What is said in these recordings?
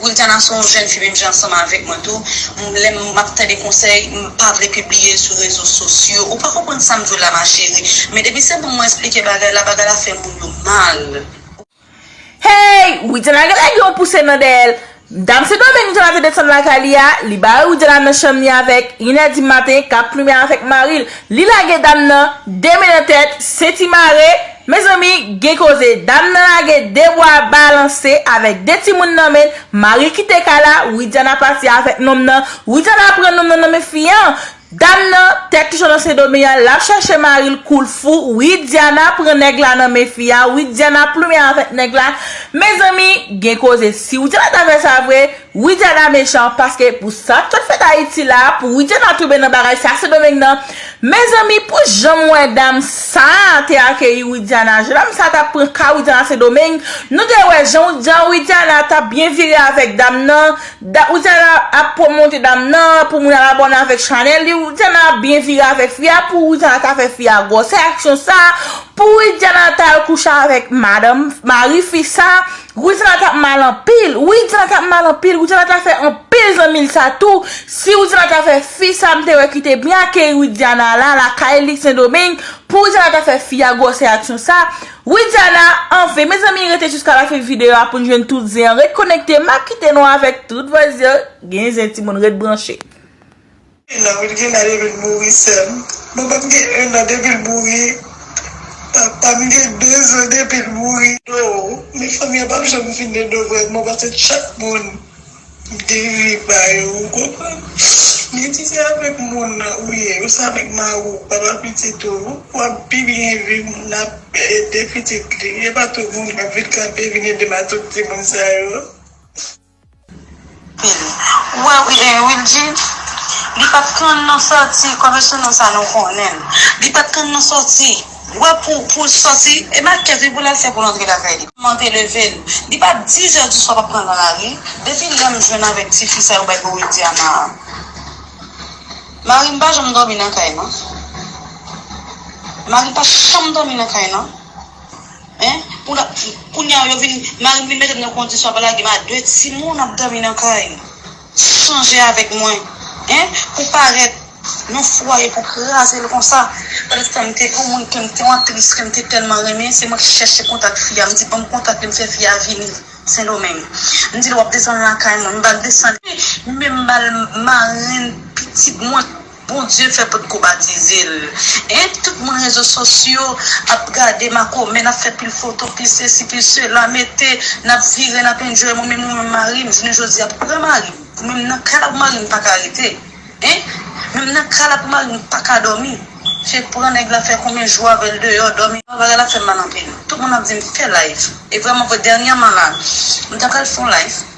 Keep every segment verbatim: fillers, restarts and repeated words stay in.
Wildiana se yon jèn fi menm jan ansanm avèk mwen tou. M, lè m ap tande konsèy, m pa vle pibliye l sou rezo sosyo. Ou pa konprann sa m di w la, ma chérie. Men depi se pou mwen eksplike bagay la, bagay la fè moun yo mal. Hey! Widiana genlè gen yon pouse nan dèyè l. Dam Sendomeng Widiana te desann lakay li a, li bare Widiana nan chanm li avèk inè di maten, k ap plimen avèk mari l. Li lage dam nan, de men nan tèt, senti mare. Mezanmi, gen koze. Dam nan lage de bwa balanse avèk de timoun nan men l. Mari kite kay la, Widiana pati avèk nonm nan. Widiana pran nonm nan nan men fi an. Dam nan, tèt li cho nan Sendomeng an, l ap chèche mari l kou l fou. Widiana pran nèg la nan men fi a. Widiana plimen avèk nèg la. Mezanmi, gen koze. Si Widiana ta fè sa vre, Widiana mechan, paske pou sa k sot fèt Ayiti la, pou Widiana tonbe nan bagay sa, Sendomeng nan. Mezanmi, pou jan m wè dam sa te akeyi Widiana, jan dam sa t ap pran ka Widiana Sendomeng, nou te wè jan, jan Widiana t ap byen vire avèk dam nan, Da, Widiana ap pwomote dam nan pou moun al abòne avèk chanèl li. Widiana ap byen vire avèk fi a pou Widiana ta fè fi a gwòsè aksyon sa. Pou Widiana ta al kouche avèk madanm, mari fi sa. Widiana t ap mal anpil. Widiana t ap mal anpil. Widiana ta fè anpil zanmi l sa tou. Si Widiana ta fè fi sa, m te wè ki te byen akeyi Widiana la, lakay li Sendomeng. Pou Widiana ta fè fi a gwòsè aksyon sa. Widiana, anfen, mezanmi, rete jiska lafen videyo a pou n jwenn tout zen an. Ret konekte, m ap kite nou avèk tout vòzye. Gen zen timoun, ret branche. Enan, Widiana depi l mouri, sè m. Manman m gen enan depi l mouri. Papa m gen de zan depi l mouri. Do, men fanmi an p ap janm fin de do vrèman, paske chak moun gen vi pa yo, ou konprann? Men si se avèk moun ou ye, ou se avèk mari w, papa pitit ou, w ap pi byen viv, moun ap ede pitit li. E pa tout moun k ap vin kanpe, vin ede m ak tout timoun sa yo. Ou wè, wi, eh, Wilgy, li pa t konn nan sòti, kòm se nan sa nou konnen l. Li pa t konn nan sòti. Ou wè, pou, pou sòti, e makiyaj li pou l al fè pou l antre lakay li. Kòman te leve l? Li pa dizè diswa p ap pran nan lari. Depi lè m jwenn avèk tifi sa yo bay pou Widiana a. Mari m pa janm dòmi nan kay, non. Mari m pa janm dòmi nan kay, non. Hein? Pou la, kounye a, yo vin, mari m vin mete m nan kondisyon, ap lage m a de timoun ap dòmi nan kay. Chanje avèk mwen. Hein? Pou parèt nan fwaye pou kraze l konsa. Pandan se tan m te yon moun ke m te yon aktris ke m te tèlman renmen, se mwen ki chèche kontak fi a. M di, "Ban m kontak li," m fè fi a vini Sendomeng. M di l, "W ap desann lakay mwen." M ba l desann. Menm ba l marenn pitit mwen. Bondye fè potko batize l. En, tout moun rezo sosyo ap gade makomè, n ap fè pil foto, pil sesi, pil sela, mete, n ap vire, n ap enjoy, mwen menm, mwen menm mari m, jounen jodi a pou pran mari m. Pou menm nan kay la pou mari m pa ka rete. En, menm nan kay la pou mari m pa ka dòmi. Se pran nèg la fè konbyen jou avè l deyò, dòmi, bagay la fè m mal anpil. Tout moun ap di m fè live. E vrèman vre, dènyèman la, m ta pral fè yon live.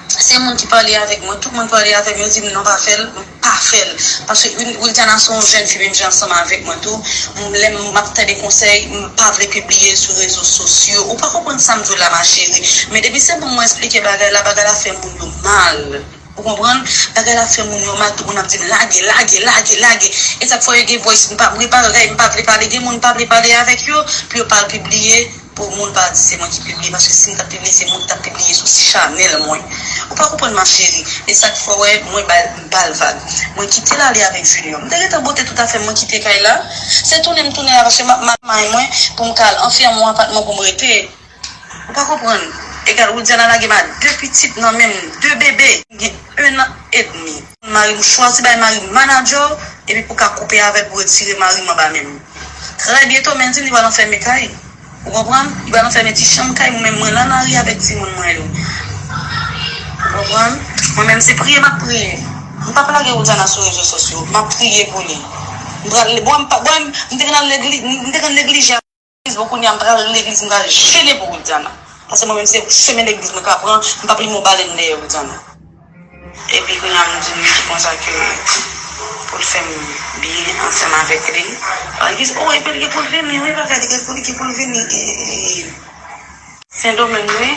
Se moun ki pale avèk mwen, tout moun pale avè m, yo di m non pa fè l, m pa fè l. Paske Wil-, Wildiana se yon jèn fi menm jan ansanm avèk mwen tou. M, lè m ap tande konsèy, m pa vle pibliye l sou rezo sosyo. Ou pa konprann sa m di w la, ma chérie. Men depi se pou mwen eksplike bagay la, bagay la fè moun yo mal. Ou konprann? Bagay la fè moun yo mal, tout moun ap di m lage, lage, lage, lage. E sa k fè yo gen voice, m pa vle pale, m pa vle pale, gen moun m pa vle pale avèk yo, pou yo pa al pibliye. Pou moun pa di se mwen ki pibliye, paske si m t ap pibliye, se moun ki t ap pibliye sou chanèl mwen. Ou pa konprann, ma chérie. E sa k fè w wè mwen ba l, m ba l vag. Mwen kite l ale avèk Junior. M te gentan bote tout afè m, mwen kite kay la. Se tounen m tounen la, paske m ap mal may mwen pou m ka al anfèmen yon apatman pou m rete. Ou pa konprann. Egal, Wildiana lage m a de pitit nan men m, de bebe. M gen en an edmi. Mari m chwazi bay mari m manadjè, epi pou ka koupe avè l, pou retire mari m anba men m. Trè byento, men l di m li pral anfèmen kay. Ou konprann? Li pral anfèmen ti chanm kay mwen, men mwen la nan lari avèk timoun mwen yo. Ou konprann? Mwen menm se priye m ap priye. M p ap lage Wildiana sou rezo sosyo. M ap priye pou li. M pral, bon, m pa, bon, m te konn al legliz, m te konn neglije legliz, bon, kounye a m pral legliz, m pral jene pou Wildiana. Paske mwen menm se chemen legliz mwen ka pran, m p ap limen balèn dèyè Wildiana. Epi kounye a m di m ki konsa ke pou l fè m byen ansanm avèk li. Legliz, o, epi l gen pou l vini, wi, bagay li gen pou l, gen pou l vini, e, Sendomeng, wi.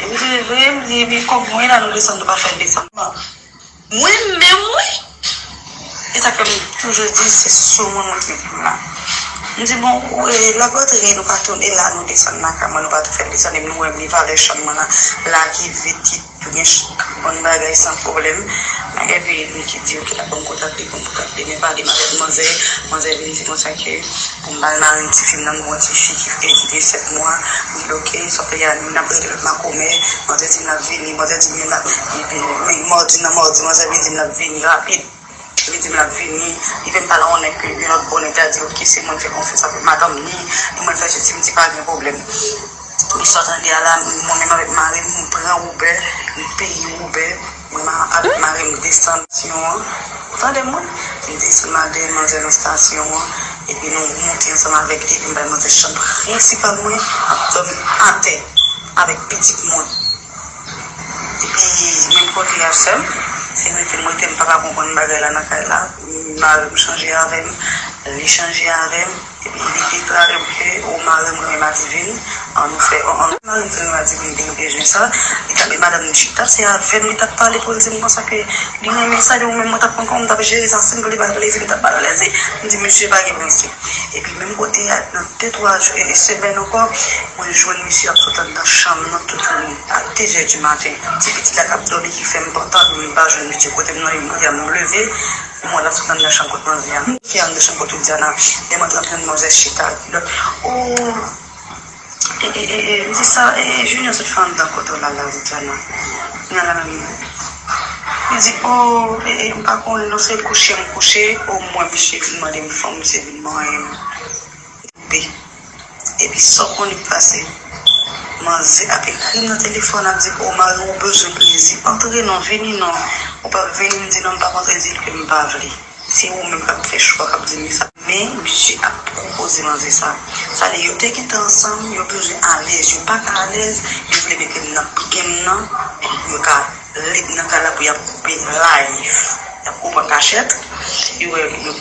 Epi se vre, m di, epi kòb mwen la, nou desann, nou pa fè desann. Mwen menm, wi. E sa k fè m toujou di se sou moun mwen ki met m la. M di, bon, ou, e, l ap rantre, nou pa tounen la, nou desann lakay mwen, nou pa tou fè l desann, epi nou wè m li valè chanm mwen la, la ki vid, ki tou gen ch-, bon bagay san pwoblèm. Epi li ki di, ok, l ap ban m kontak li, ban m kontak li, men pale m avèk manzè, manzè vin di konsa ke pou m ba l marenn tifi m nan, m gon tifi ki, ki gen sèt mwa, m di, ok, sa fè a, n ap rete lòt makomè, manzè di m l ap vini, manzè di m l ap, li vini, men madi nan madi, manzè vin di m l ap vini rapid. Li di m l ap vini, li vin pale yon nèg ke gen lòt bò, nèg la di, ok, se mwen fè konfyans avèk madanm li, li mwen fè sesi, m di pa gen pwoblèm. Li sot ande a la, mwen menm avèk mari m, m pran Uber, m peye Uber, mwen ma-, avèk mari m desann stasyon an. Ou tande mwen? M desann m al dèyè manzè nan stasyon an, epi nou monte ansanm avèk li, epi m bay manzè chanm prensipal mwen, ap dòmi atè avèk pitit mwen. Epi, menm kote a sè m, se rete m rete, m pa ka konprann bagay la nan kay la. Mari m chanje avè m, li chanje avè m. Epi, li deklare m ke, o, mari m renmen Madivin, an nou fè, an, an, mari m renmen Madivin, te gen bezwen sa. Li t ap, e madanm li chita, se avè m li t ap pale pou l di m konsa ke li renmen sa, li, ou menm mwen t ap pran kòm m t ap jere sa, si m vle ba l plezi, m t ap ba l plezi. M di, mesye, pa gen prensip. Epi, menm kote a, nan de twa jou, e, semèn ankò, mwen jwenn misye ap sot anndan chanm nan tout jounen, a de zè di maten. Ti pitit la k ap dòmi ki fè m pantan, m pa jwenn misye kote m nan, m leve, m wè l ap sot anndan chanm kot manzè a. Ki anndan chanm kot Widiana, lè m antre m jwenn manzè chita, kilòt, o, e, e, e, e, m di sa, e, e, Junior sot fè anndan kote w la la, Widiana. Nan la menm. Li di, o, e, e, m pa konnen non, se kouche m kouche, omwen misye vin mande m fanm, misye vin manyen m. Epi, sa w konnen k pase? Manzè ap ekri m nan telefòn, ap di, o, mari w bezwen plezi, antre non, vini non. Ou p ap vini, m di non, m p ap antre, di l ke m pa vle. Se ou menm k ap fè chwa, k ap di m sa. Men, misye ap pwopoze manzè sa. Sa vle di, yo te gentan ansanm, yo bezwen alèz, yo pa ka alèz, yo vle mete m nan pigem nan, pou yo ka lib nan kay la pou y ap koupe live. Y ap koupe an kachèt. Yo wè, yo,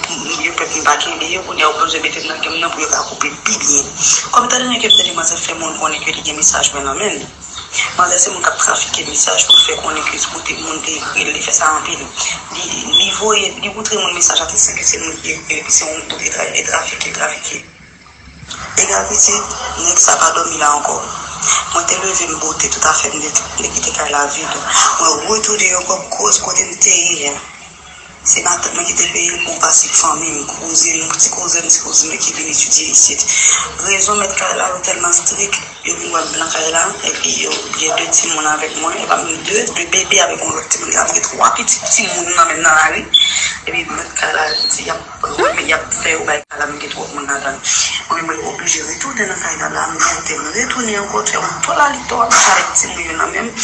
yo pè pou m pa kenbe yo, kounye a yo bezwen mete m nan gèm nan pou yo ka koupe pi byen. Kòm etan done ke m tande manzè fè moun konnen ke li gen mesaj mwen nan men l. Manzè se moun k ap trafike mesaj pou l fè konnen ke se kote moun te ekri l, li fè sa anpil. Li, li voye, li moutre moun mesaj la, te sanble se moun ki ekri l, epi se yon moun ki te tra-, e trafike, trafike. Egal pitit, nèg sa pa dòmi la ankò. Mwen te leve m pote tout afè m, m te kite kay la vid. Mwen retounen ankò, m koz kote m te ye a. Se matant mwen ki te peye l pou m pase fanmi m, kouzen m, ti kouzen m, ti kouzen mwen ki vin etidye isit. Rezon mèt kay la, yo tèlman strik, yo vin wè m nan kay la, epi yo gen de timoun avèk mwen, e pa menm de, de bebe avèk yon lòt timoun, ki ap gen twa pitit timoun nan menm nan lari. Epi mèt kay la di y ap renmen, y ap fè yo bay kay la, m gen twòp moun ladan l. Mwen menm, mwen oblije retounen nan kay la, la, m monte, m retounen ankò, fè yon pòlalito avèk timoun yo nan men m,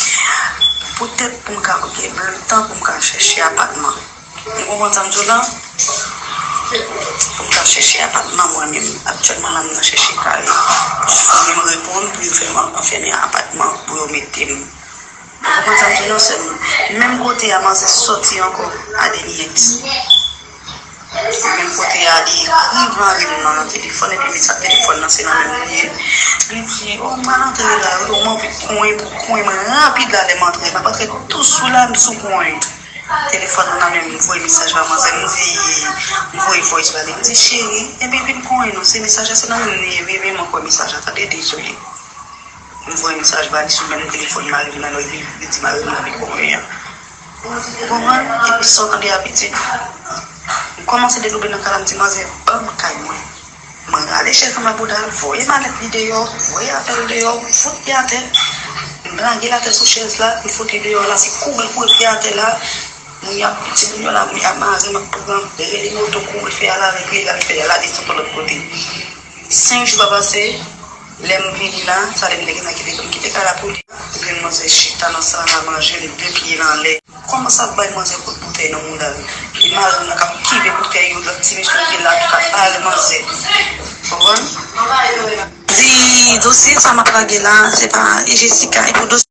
poutèt pou m ka gen tan pou m ka chèche apatman. Ou konprann sa m di w la? Pou m ka chèche apatman mwen menm. Aktyèlman la, m nan chèche kay. Fanmi m reponn pou yo fè m anfèmen apatman, pou yo mete m. Ou konprann sa m di w la, sè m? Menm kote a, manzè sòti ankò, Adeniette. Menm kote a, li ekri mari m nan, nan telefòn, epi mesaj telefòn nan, se nan men m li ye. Li di, o, m pral antre la wi, o, m anvi konyen pou konyen mwen rapid la, lè m antre, m ap antre tou sou la, m sou konyen. Telefòn nan nan men m, m voye mesaj ba manzè, m di, m voye voice ba li, m di, cheri, ebyen vin konyen non, se mesaj la, se nan men m li ye wi, men m ankò mesaj la, tande, dezole. M voye mesaj ba li sou menm telefòn mari m nan, li, li di mari m nan vin konyen an. Ou konprann? Epi sa w tande a pitit. M kòmanse deloube nan kay la, m di, manzè, ban m kay mwen. Mwen rale chèz anba bouda l, voye malèt li deyò, voye afè l deyò, m fout li atè. M lage l atè sou chèz la, m fout li deyò la, se kouri l kouri pye atè la. Moun y ap, timoun yo la, moun y ap mare, m ap pran, rele moto, kouri fè a la, rele l al fè a la desann yon lòt kote. Senk jou pa pase, lè m vini la, sa lè m te gentan kite, m kite kay la pou li. Epi manzè chita nan sal la manje, l de pye l anlè. Kòmanse ap bay manzè kout boutèy nan mouda l. E mari m nan k ap kive boutèy yo, lòt ti mesye ki la tou k ap bare manzè. Konprann? Di dosye sa m ap lage la, se pa e Jessica, e pou dosye